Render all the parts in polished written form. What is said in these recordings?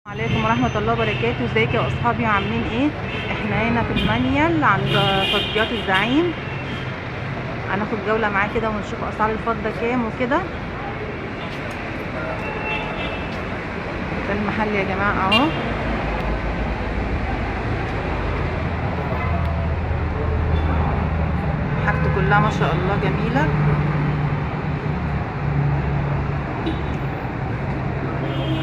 عليكم ورحمة الله وبركاته. ازيك يا اصحابي، عاملين ايه؟ احنا هنا في المنيل عند فضيات الزعيم. هناخد جولة معاه كده ونشوف اسعار الفضة كام وكده. ده المحل يا جماعة اهو. حاجته كلها ما شاء الله جميلة.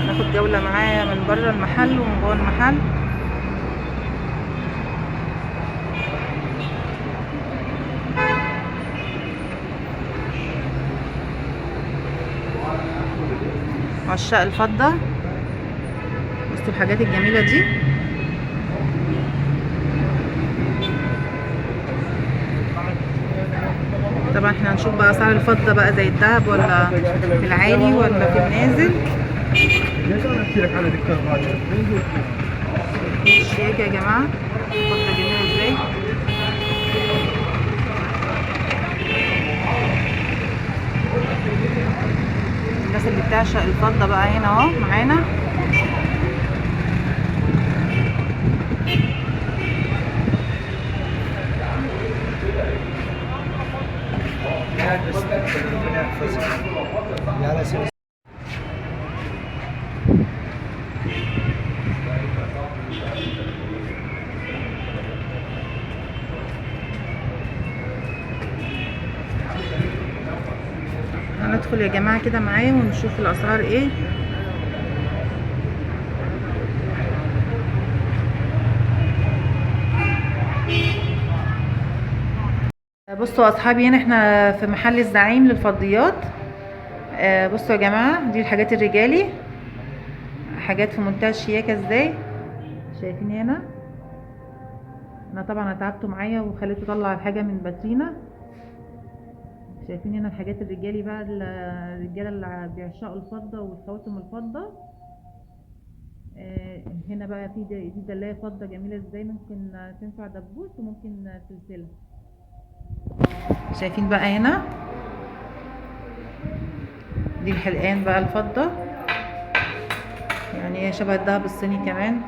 هناخد جولة معاه من بره المحل ومن جوه المحل. عشاق الفضة، بصوا الحاجات الجميلة دي. طبعا احنا هنشوف بقى اسعار الفضة بقى زي الذهب ولا في العالي ولا في النازل. الشياكة يا جماعة، فضة جميلة ازاي. الناس اللي بتعشق الفضة بقى هنا اهو معانا. هندخل يا جماعة كده معايا ونشوف الأسعار ايه. بصوا يا أصحابي، هنا احنا في محل الزعيم للفضيات. بصوا يا جماعة، دي الحاجات الرجالي، حاجات في منتهى الشياكة ازاي. شايفين هنا، انا طبعا اتعبته معايا وخليته يطلع الحاجة من باترينا. شايفين هنا الحاجات الرجالي بقى، الرجالة اللي بيعشقوا الفضة والخواتم الفضة. هنا بقى في دي دلايه فضة جميلة ازاي، ممكن تنفع دبوس وممكن سلسلة. شايفين بقى هنا دي الحلقان بقى الفضة، يعني هي شبه الذهب الصيني كمان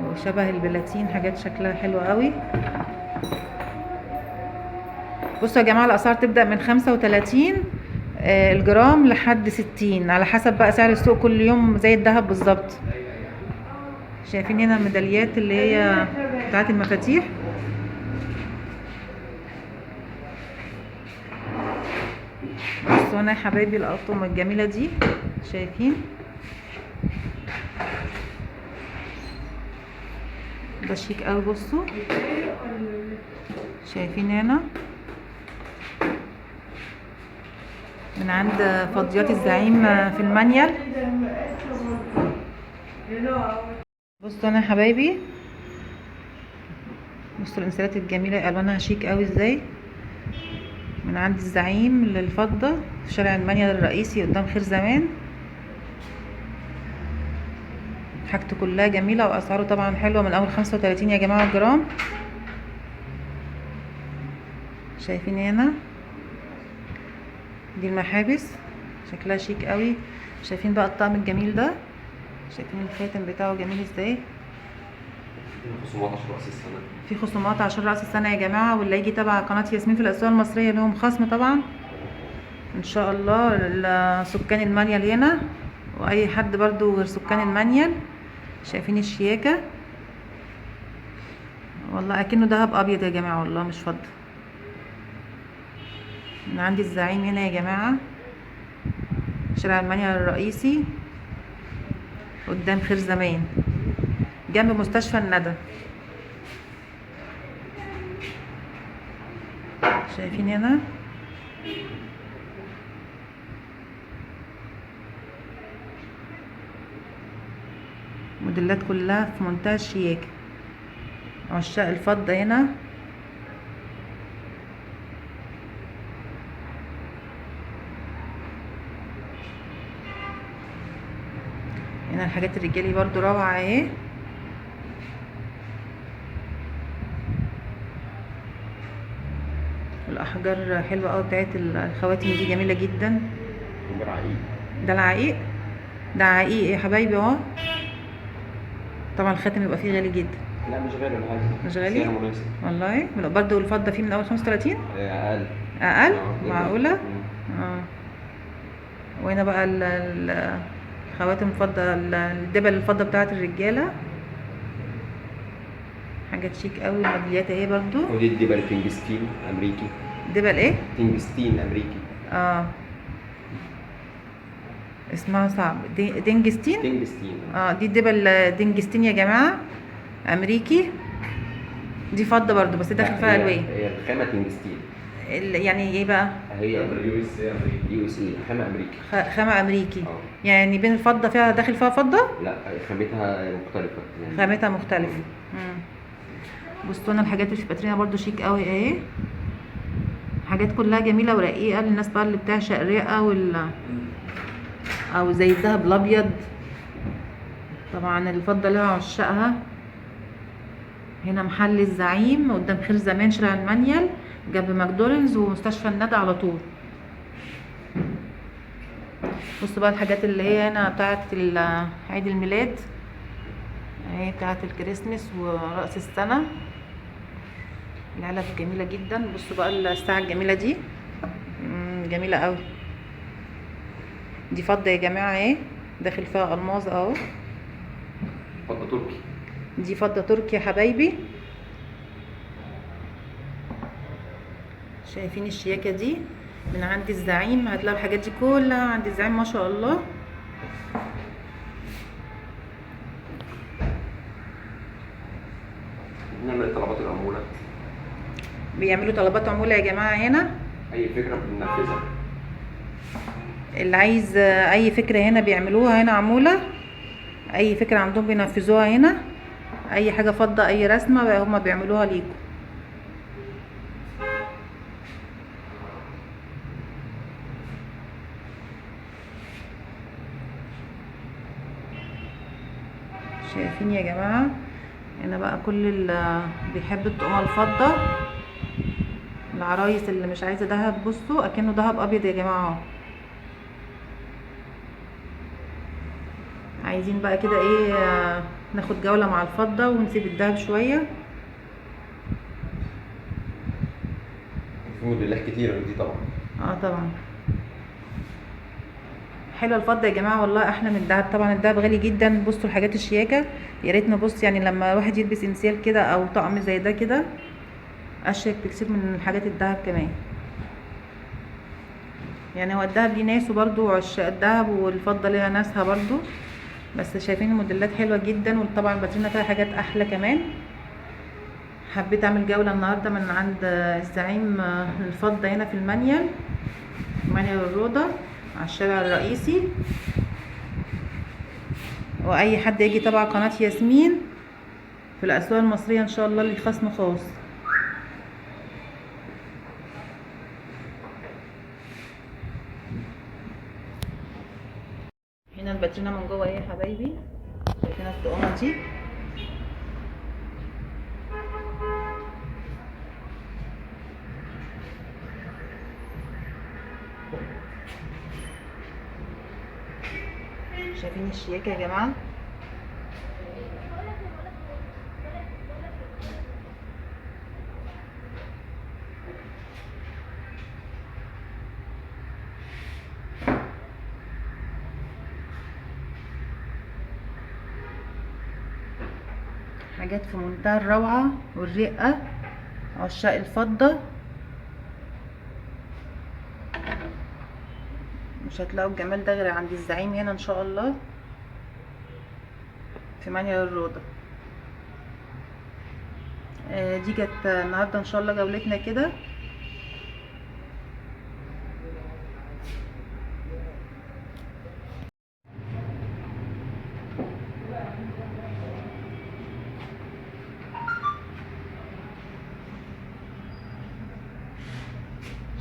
وشبه البلاتين، حاجات شكلها حلو قوي. بصوا يا جماعة، الاسعار تبدا من 35 الجرام لحد 60، على حسب بقى سعر السوق كل يوم زي الذهب بالظبط. شايفين هنا الميداليات اللي هي بتاعت المفاتيح. بصوا هنا يا حبايبي الاطقم الجميلة دي، شايفين ده شيك قوي. بصوا شايفين هنا من عند فضيات الزعيم في المنيل. بصوا انا يا حبايبي، بصوا الانسيالات الجميلة الوانها شيك قوي ازاي، من عند الزعيم للفضه في شارع المنيل الرئيسي قدام خير زمان. حاجته كلها جميلة واسعاره طبعا حلوة، من اول 35 يا جماعة الجرام. شايفين هنا دي المحابس شكلها شيك قوي. شايفين بقى الطقم الجميل ده، شايفين الخاتم بتاعه جميل ازاي. خصومات عشان رأس السنة، في خصومات عشان رأس السنة يا جماعة، واللي يجي تبع قناة ياسمين في الأسواق المصرية لهم خصم طبعا ان شاء الله لسكان المنيل هنا، واي حد برضو غير سكان المنيل. شايفين الشياكة، والله اكنه دهب ابيض يا جماعة، والله مش فضة. من عندي الزعيم هنا يا جماعة، شارع المنيل الرئيسي قدام خير زمان جنب مستشفى الندى. شايفين هنا موديلات كلها في منتهى الشياكة. عشاق الفضة هنا. هنا الحاجات الرجالي برضو روعة اهي. الاحجار حلوة قوي بتاعت الخواتم دي، جميلة جدا. ده العقيق، ده عقيق يا حبايبي اهو. طبعا الخاتم يبقى فيه غالي جدا. لا مش غالي ولا حاجة. مش غالي؟ سعر مناسب. والله برضه الفضة فيه من اول 35؟ اقل. اقل؟ معقولة؟ وهنا بقى الخواتم الفضة، الدبل الفضة بتاعت الرجالة، حاجات شيك قوي. الميداليات اهي برضو. ودي الدبل تنجستين امريكي. دبل ايه؟ تنجستين امريكي. اسمها صعب. دينجستين؟ دينجستين. دي الدبل دينجستين يا جماعة، امريكي. دي فضة برضو بس داخل فيها الوان. هي الخامة تنجستين. يعني ايه بقى؟ هي USA امريكي. USA خامة امريكي. خامة امريكي. يعني بين الفضة فيها داخل فيها فضة؟ لا خامتها مختلفة يعني. خامتها مختلفة. بصوا لنا الحاجات اللي في باترينا برضو شيك قوي اهي، حاجات كلها جميلة ورقيقة للناس بقى اللي بتعشق الرقة او زي الذهب الابيض. طبعا الفضة لها عشاقها. هنا محل الزعيم قدام خير زمان، شارع المانيال، جنب ماكدونالدز ومستشفى الندى على طول. بصوا بقى الحاجات اللي هي هنا بتاعت عيد الميلاد اهي، بتاعت الكريسماس ورأس السنة. العلب جميلة جدا. بصوا بقى الساعة الجميلة دي، جميلة قوي. دي فضة يا جماعة اهي، داخل فيها ألماظ اهو. فضة تركي. دي فضة تركي يا حبايبي. شايفين الشياكة دي؟ من عند الزعيم، هتلاقوا الحاجات دي كلها عند الزعيم ما شاء الله. بنعمل طلبات العمولة. بيعملوا طلبات عمولة يا جماعة هنا. أي فكرة بننفذها. اللي عايز أي فكرة هنا بيعملوها هنا عمولة. أي فكرة عندهم بينفذوها هنا. أي حاجة فضة، أي رسمة هما بيعملوها ليكم. شايفين يا جماعة؟ هنا بقى كل اللي بيحب الطقم الفضة، العرايس اللي مش عايزة دهب، بصوا اكنه دهب ابيض يا جماعة اهو. عايزين بقى كده ايه، ناخد جولة مع الفضة ونسيب الدهب شوية. في موديلات كتير من دي طبعا. طبعا حلوة الفضة يا جماعة، والله احلى من الدهب. طبعا الدهب غالي جدا. بصوا الحاجات الشياكه، يا ريت نبص يعني لما واحد يلبس انسيال كده او طقم زي ده كده اشيك بكتير من الحاجات الدهب كمان. يعني هو الدهب ليه ناسه برضو، عشاق الدهب، والفضة ليها ناسها برضو. بس شايفين الموديلات حلوة جدا، وطبعا باترينا فيها حاجات احلى كمان. حبيت اعمل جولة النهارده من عند الزعيم الفضة هنا في المانيال، مانيال الروضة على الشارع الرئيسي. واي حد يجي تبع قناة ياسمين في الاسواق المصرية ان شاء الله ليه خصم خاص. هنا الباترينا من جوه ايه يا حبايبي، شايفين الطقمه دي؟ شايفين الشياكه يا جماعة؟ حاجات في منتهى الروعة والرقه، عشاق الفضة مش هتلاقوا الجمال ده غير عند الزعيم هنا ان شاء الله في مانيال الروضة. دي كانت النهارده ان شاء الله جولتنا كده.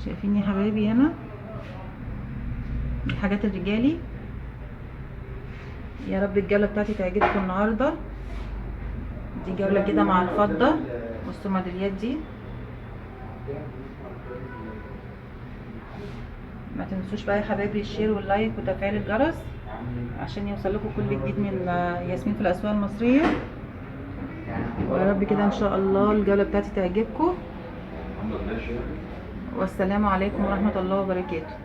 شايفين يا حبايبي هنا الحاجات الرجالي. يا رب الجولة بتاعتي تعجبكم النهارده. دي جولة كده مع الفضة. بصوا الميداليات دي، ما تنسوش بقى يا حبايبي ال share وال like وتفعيل الجرس. عشان يوصل لكم كل جديد من ياسمين في الاسواق المصرية. ويا رب كده ان شاء الله الجولة بتاعتي تعجبكم. والسلام عليكم ورحمة الله وبركاته.